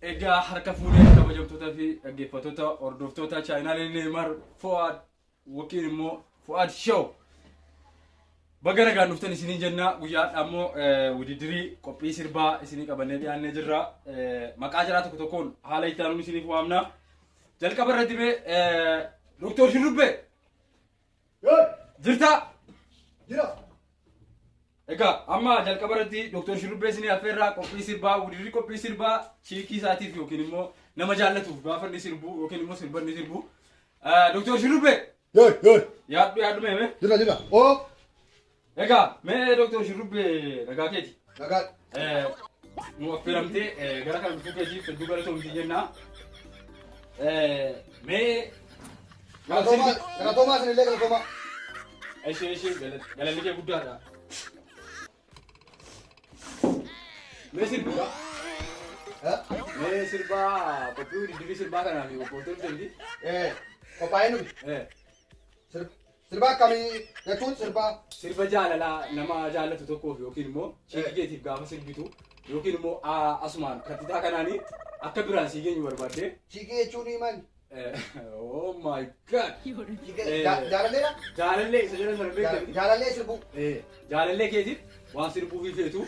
Egaa harka fuunee kabajamtoota fi dhaggeeffattoota hordoftoota chaayinaalee Neemar Fuad yookiin immoo Fuad Show. Baga nagaan dhuftan isiniin jenna guyyaa har'aa immoo wudidirii qophii sirbaa isinii qabannee dhiyaannee jirra. Maqaa jaraa tokko tokkoon haala itti aanuun isiniif waamna. Jalqaba irratti mee Doktor Shurrubbee jirtaa? Jira. Egaa amma jalqaba irratti Dr. Shurrubbee isinii affeerraa qophii sirbaa wudidirii qophii sirbaa chiikii isaatiif yookiin immoo nama jaallatuuf gaafa inni sirbu yookiin immoo sirba inni sirbu. Dr. Shurrubbee Yoo yoo. yaadhu yaadhu mee mee. Jira jira. Oo. Egaa mee Dr. Shurrubbee nagaa keeti. Nagaa. Nu affeeramtee gara kana dhufuu keetiif hedduu galatoomti jenna. Mee Galatoomaa galatoomaa isinillee galatoomaa. Ishee ishee galanni kee guddaadha. Mee sirbi mee sirbaa qophii wudidirii sirbaa kanaa fi qophooftuu dhufte miti. Qophaa'ee nuti. Sirba akkamii jechuun sirba Sirba jaalalaa nama jaallatu tokkoof yookiin immoo chiikii keetiif gaafa sirbitu yookiin immoo asumaan kattitaa kanaanii akka biraan sii geenyu barbaaddee. Chiikii jechuun maali? Oh my God! Chiikii jaalalleedha? Jaalallee isa jedhan sana beekta miti? Jaalallee sirbuu. Jaalallee keetiif waan sirbuufii feetu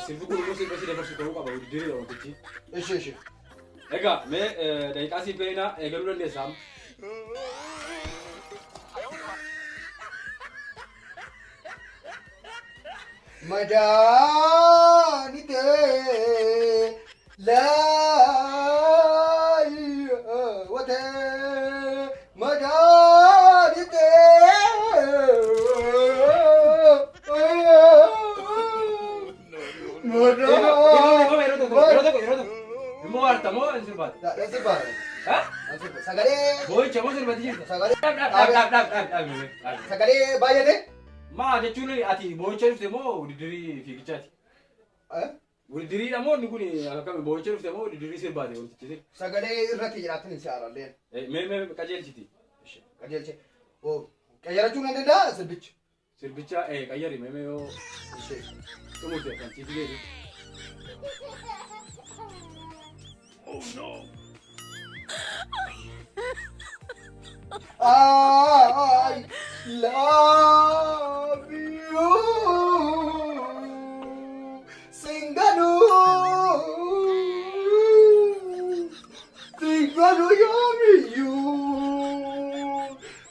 sirbi kun immoo sirba si dabarsu ta'uu qaba wudiddiriidha wantichi. Ishi ishi. Egaa mee daqiiqaa siif kennina eegaluu dandeessa amma. Madaani tee laayyootee madaani tee Yeroo tokko yeroo tokko yeroo tokko. Immoo waarta moo hin sirbaate? Nan sirbaata. Ha? Nan sirba. Sagalee Boo'icha moo sirbati jirta? sagalee Dhaab dhaab dhaab dhaab dhaab dhaab dhaab. sagalee baay'ate. Maa jechuun ati boo'icha dhufte moo wudidirii fiigichaati? Eh? Wudidiriidha moo inni kun akkami boo'icha dhufte moo wudidirii sirbaate wantichi sir? Sagalee irratti jedhaatti ni si'aarallee. Mee mee qajeelchiti. Qajeelche. Oo qayyarachuu nan danda'a sirbicha. Sirbicha qayyari mee mee yoo Ishee. xumurte kan siif geessu. I love you. Singanu. Singanu yami you.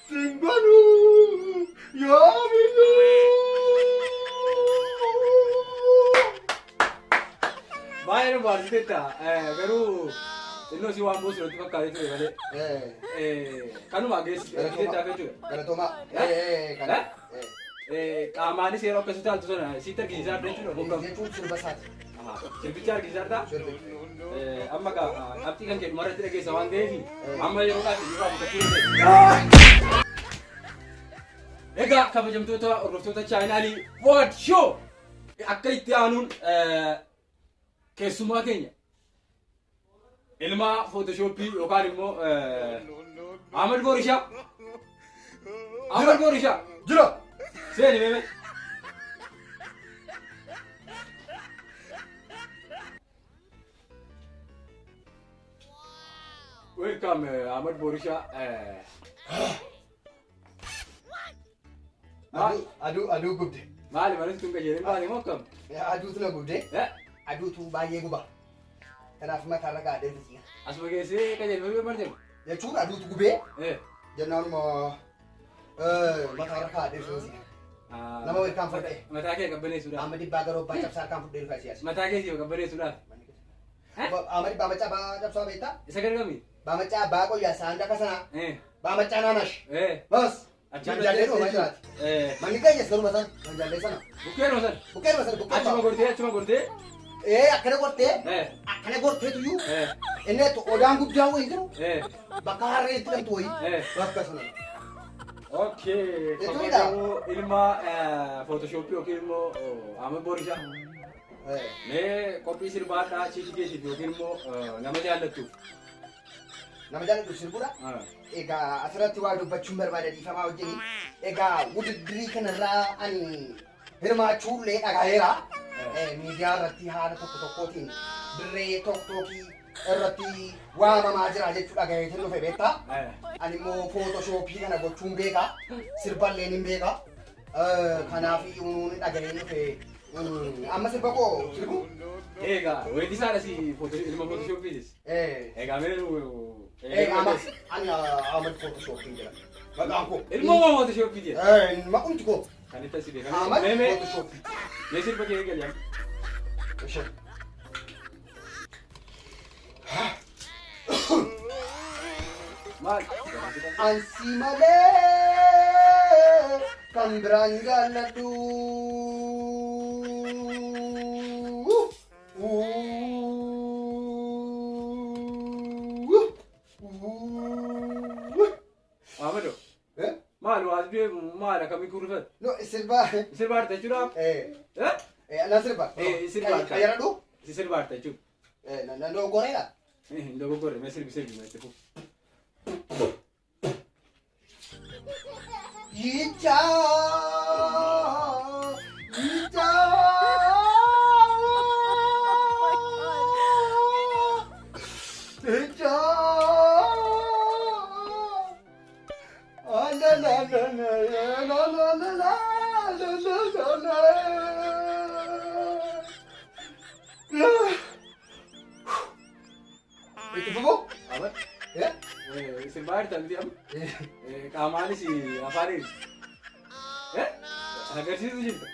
Singanu yami you. Baay'ee nu baasiteetta garuu xinnoo si waan buusu natti fakkaatee ture malee. Kanuma geessiteettaaf jechuudha. Galatoomaa. Kana. Qaamaanis yeroo akkasii taaltu sana sitti argisiisaa jirta jechuudha. Bokka. Jechuun sirba isaati. Sirbicha argisiisaa jirta. Sirbi. Amma qabxii kan kee dhumarratti dhageessa waan ta'eef amma yeroodhaaf irraa bukachuu dandeessa. Egaa kabajamtoota hordoftoota chaayinaalii Fuad Show akka itti aanuun keessummaa keenya ilma footoshoppii yookaan immoo Ahmad Boorishaa Ahmad Boorishaa Jira. seeni meeme. Welcome Ahmad Boorishaa. Aduu aduu aduu gubde. Maali maaliif tun qajeelin maali moo akkam? Aduutu na gubde. Eh? Aduutu baay'ee guba. Kanaaf mataarra kaa'adhee fisiga. Asuma geessee qajeelfamee marte. Jechuun aduutu gubee Eh. jennaanuma mataarra kaa'adhee fisiga. Nama welkaan fudhee. Mataa kee qabbaneessuudhaaf. Amma dhibbaa garuu abbaa cabsaa harkaan fudhee dhufa siyaasa. Mataa kee siif qabbaneessuudhaaf. Amma dhibbaa macaa baa cabsaa beektaa? Isa gargami. Baa macaa baa qoyyaa saanda kasanaa. Eh. Baa macaa naanash. Eh. Bas. Achi Manjaallee dhuma jiraati. Eh. Manni keenyas garuma sana. Manjaallee sana. Bukkeenuma sana. Bukkeenuma sana bukkeenuma. Achuma gortee achuma gortee. Ee akkana gortee. Eh. Akkana gorteetu iyyuu. Eh. Inni odaan guddaan wayii jiru. Eh. Bakka harree itti dhamtu wayii. Eh. Bakka sana. Okay. Jechuudha. Kabajamoo ilma Photoshop yookiin immoo Ahmad Boorishaa. Eh. Mee qophii sirbaadhaa chiikii keetiif yookiin immoo nama jaallattuuf. Nama jaalladhu sirbuudha. Egaa asirratti waa dubbachuun barbaada dhiifamaa wajjin. Egaa wudidirii kanarraa ani hirmaachuullee dhagaheera. Miidiyaa irratti haala tokko tokkootiin dirree tokkookii Irratti waamamaa jira jechuudha gaheetiin dhufe beektaa. Ani immoo Photoshopii kana gochuun beeka. Sirballee ni beeka. Kanaaf iyyuu ni dhagaheen dhufe. Amma sirba koo sirbu? Egaa weellisaadha si ilma Photoshopiitis. Egaa mee nu. Amma ani Ahmad Photoshopiin jedhama. Maqaan koo. Ilma Photoshopiiti. Maqumti koo. Kan itti asi beekamu. Ahmad Mee mee Photoshopii. Mee sirba kee eegali amma. Ishee. Maal? Ansi malee kan biraan jaalladhu. Ahmado. Maal waa du'e maal akkamii kurrifate? No, sirba. Sirba arta jechuudha? Eh, na sirba. Sirba arta. Ayyaradhu. Sirba arta jechuudha. Na dogoreera. Hin dogoggorre, mee sirbi sirbi mee itti fufi. Yicha, yicha. Yicha. Ah, la la la la la la la la la la la la. Itti fufuu? Ahmad. Eh? Sirbaa jirta miti amma? Qaamaanis afaanis. Agarsiisu jirta.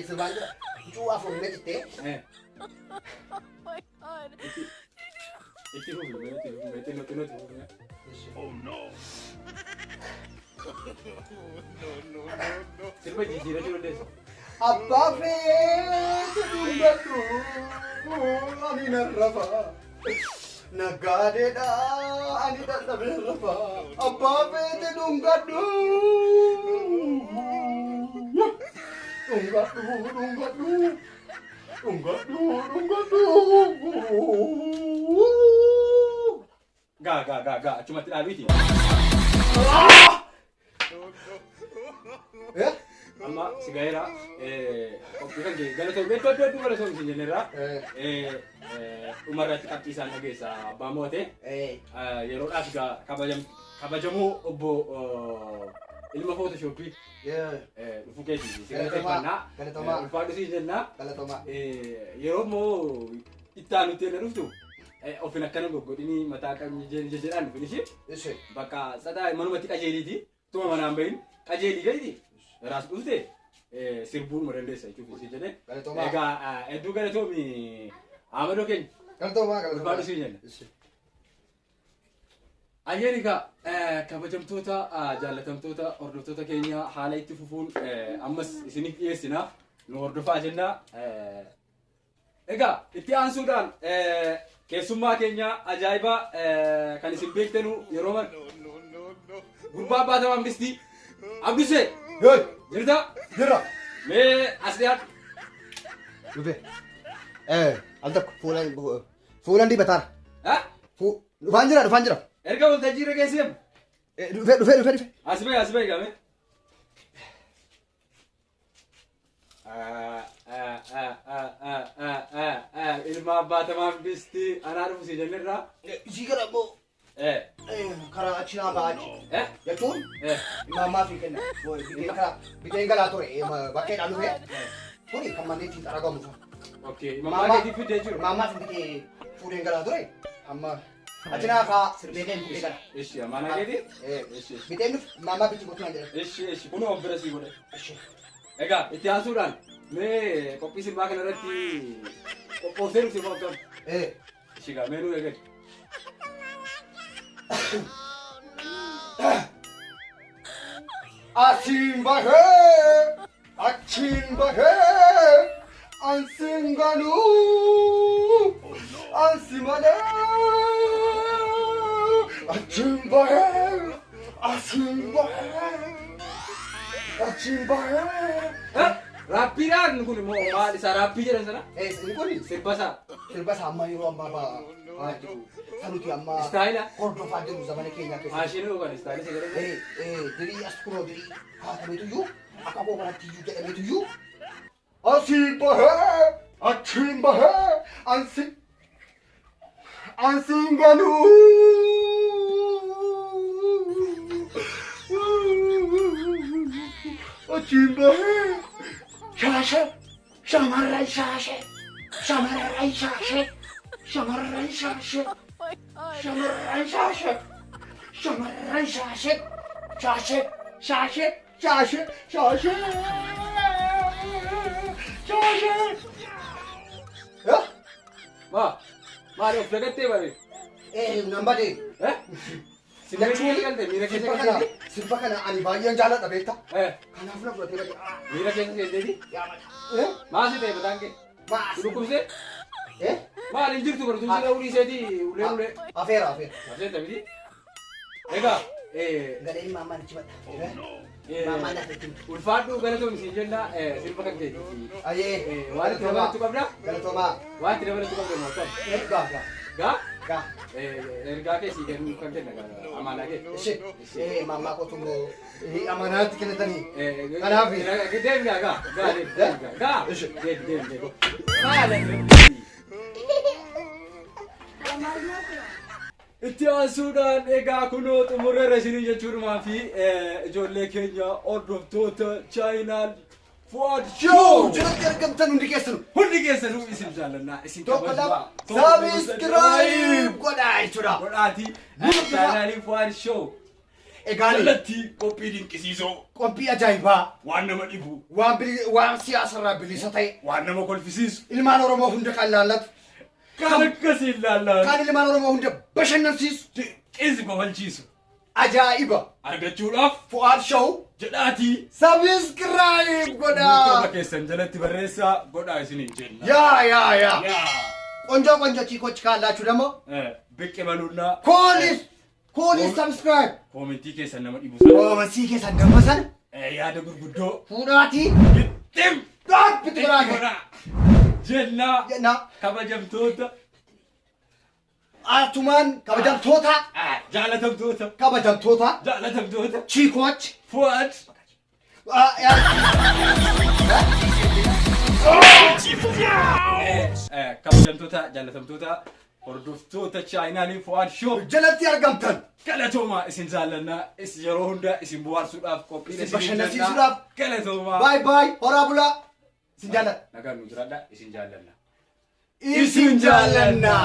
Sirbaan jira. Huccuu afur na jettee. Itti fufi mee itti fufi mee xinnoo xinnoo itti fufi mee. Sirba jijjiirachuu dandeessa. Abbaa feete dubbadhu ani nan rafa. Nagaadeedha ani dadhabee rafa. Abbaa feete dhungadhu. Dhungadhu dhungadhu. Dhungadhu dhungadhu. Gaa gaa gaa gaa achumatti dhaabiiti. Eh? Amma si gaheera qophii kan kee galatoomii hedduu hedduu hedduu galatoomii si jenneerra. Dhumarratti qabxii isaan dhageessa abbaa mo'ate. Yeroodhaaf egaa kabajamoo obbo ilma Photoshopii dhufuu keetiif si galateeffannaa. Galatoomaa. Ulfaadhu si jennaa. Galatoomaa. Yeroo immoo itti aanutti inni dhuftu ofin akkana goggodhini mataa qabni jedhaan dhufin ishee Ishee. bakka sadaa manumatti qajeeliiti tuma manaan bahin qajeelii gadi raas dhufte sirbuun ma dandeessa jechuuf si jedhe. Galatoomaa. Egaa hedduu galatoomi Ahmadoo keenya. Galatoomaa galatoomaa. Ulfaadhu si jenna. Ishee. Ayyeen egaa kabajamtoota jaallatamtoota hordoftoota keenya haala itti fufuun ammas isiniif dhiyeessina nu hordofaa jenna. Egaa itti aansuudhaan keessummaa keenya ajaa'iba kan isin beektanu yeroo mara gurbaa Abbaatama Amdistii Abdusee Hey! jirta Jira. mee as dhiyaadhu. Dhufe. Al tokko fuulan dibataara. Dhufaan jira dhufaan jira. Erga waltajjii irra geesseem Dhufe dhufe dhufe dhufe. As bahi as bahi game. Ilma Abbaatamaa Amdistii anaa dhufu si jennirraa. Isii gara immoo karaa achi naa ba'a achi. Jechuun imammaa fi kenna. Biteen karaa biteen galaa ture bakkeedhaan dhufe. Kuni kan manneen ittiin xaragamu. Okay, imammaa keetii fidee jiru. Imammaa fi bitee fuudheen galaa ture. Amma achi naa kaa sirbee keen bitee gala. Ishi amaanaa keetii? Ishi. Biteen dhufe imammaa bitti gochuu naan jedhan. Ishi ishi kunoo of bira sii godhe. Ishi. Egaa itti aansuudhaan mee qophii sirbaa kana irratti qophooftee dhufte moo akkam? Ishi gaa mee nu eegali. Asiin bahee achiin bahee ansiin ganuu ansi malee achiin bahee asiin bahee achiin bahee. Raappiidhaan kun immoo maal isaa raappii jedhan sana? Inni kun Sirba isaa. Sirba isaa amma yeroo ammaa ba'aa jiru. Sanuti amma Istaayila. hordofaa jiru zamana keenya keessatti. Maashinii yookaan istaayila isa jedhamu. Dirii as kunoo dirii kaatameetuyyuu akka koo kanatti iyyuu jedhameetuyyuu asiin bahee achiin bahee ansi Ansiin ganuu. Achiin bahee shaashee shamarran shaashee shamarran shaashee shamarran shaashee shamarran shaashee shamarran shaashee shaashee shaashee shaashee shaashee shaashee. Maa maali of dagattee bare? Eh, nan badee. Eh? Simbira keessa galte miira keessa Sirba kana galte? sirba kana ani baay'een jaalladha beektaa. Eh, Kanaaf na fudhatee badee. miira keessa seenteeti? Yaa mata. Eh? Maal si ta'e mataan kee? Maas. Si dhukkubsee? Eh? Maal hin jirtu bartuu sila ulii seetii ulee ulee. Afeera afeera. Afeerta miti? Egaa eh, Galeen maamaan achi badha. eh, Maamaan na fedhu. ulfaadhuu galatoon isin jenna sirba kan keetiiti. Ayyee. Waan itti dabalatu qabda? Galatoomaa. Waan itti dabalatu qabda moo akkam? Ergaa gaa. Gaa? Gaa. Ergaa kee sii kennuu kan kenna gaa amaanaa kee. Ishee. Eh maamaa kootu immoo amanaatti kennitanii. Kanaaf. Deemi gaa gaa gaa deemi deemi gaa gaa. Ishee. Deemi deemi deemi. Maal Itti aansuudhaan egaa kunoo xumurreerra isinii jechuudhumaa fi ijoollee keenya hordoftoota chaayinaal Fuad Yoo Show jalatti argamtan hundi keessanuu. hundi keessanuu isin jaallannaa isin Tokko kabajnaa. lama Tokko subscribe godhaa jechuudha. godhaatii chaayinaalii Fuad Show Egaan kallattii qophii dinqisiisoo qophii ajaa'ibaa waan nama dhibu waan waan siyaasarraa bilisa ta'e waan nama kolfisiisu ilmaan Oromoo hunda kan laallatu kan akkasiin laallaan kan ilmaan Oromoo hunda bashannansiisu qinsi kofalchiisu ajaa'iba argachuudhaaf Fu'aad Show jedhaatii subscribe Yuutuuba godhaa. keessan jalatti barreessaa godhaa isiniin jenna. yaa yaa yaa Yaa. ቆንጆ ቆንጆ ቺኮች ካላችሁ ደግሞ Biqqe baluunnaa ኮሊስ ኮሊስ ሰብስክራይብ koomentii keessan nama dhibu sana ቆመሲ keessan dammasan yaada gurguddoo fuudhaatii gixxim dhaabbitu godhaa godhaa jennaa jenna kabajamtoota atumaan kabajamtoota jaalatamtoota kabajamtoota jaalatamtoota ቺኮች Fu'aad kabajamtoota jaalatamtoota hordoftoota chaayinaalii Fu'aad Show jalatti argamtan galatoomaa isin jaallannaa is yeroo hunda isin bohaarsuudhaaf qophii Isin bashannansiisuudhaaf. galatoomaa baay baay horaa bulaa isin jaalladha nagaan nu jiraadha isin jaallanna. isin jaallanna.